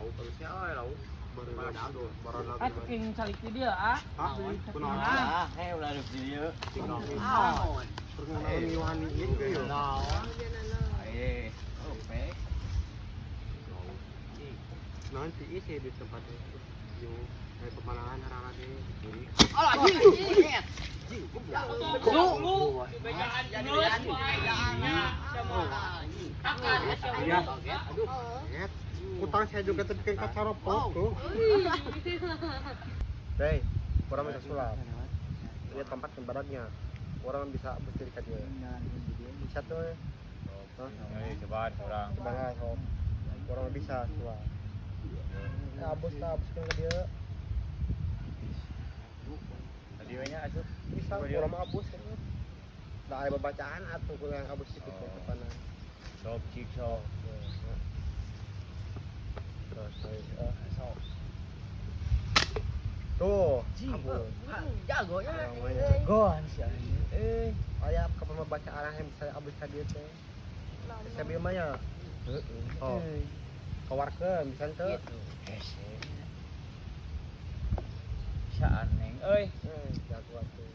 Lauk kalau sia euy lauk. Baru Ah, ceking calik di dia ah. Hah? Kunaon? Ah. Ah, heh ulah di dieu. Naon? Naon miwani ieu? Naon? Eh, oke. Naon tiis ya di tempat itu. Yo, kayak pemandangan harana teh. Alah, anjing. Lu bejaan geus sama Iya. Aduh. Net. Utang saya juga tadi kan kacaropok tuh. Hei, orang bisa sulap. Ini tempat yang baratnya. Orang bisa berdiri ka dia. Bisa tuh. Hah? Eh, cobaan urang. Coba lah, sok. Orang bisa sulap. Ya, abus lah, abus kan ka dia. Tadi we nya asup. Bisa, orang mah abus kan. Dah aya babacaan atuh kurang abus itu ke depanan. Sok cik sok. Terus, sok. Tuh, abus. Jago ya. Jagoan sih anjing. Eh, aya kapan bacaan yang bisa abus ka dieu teh. Bisa bieu mah ya. Heeh. Oh. Kawarkeun bisa teu? Gitu. Hese. Bisa aneh euy. Eh, jago atuh.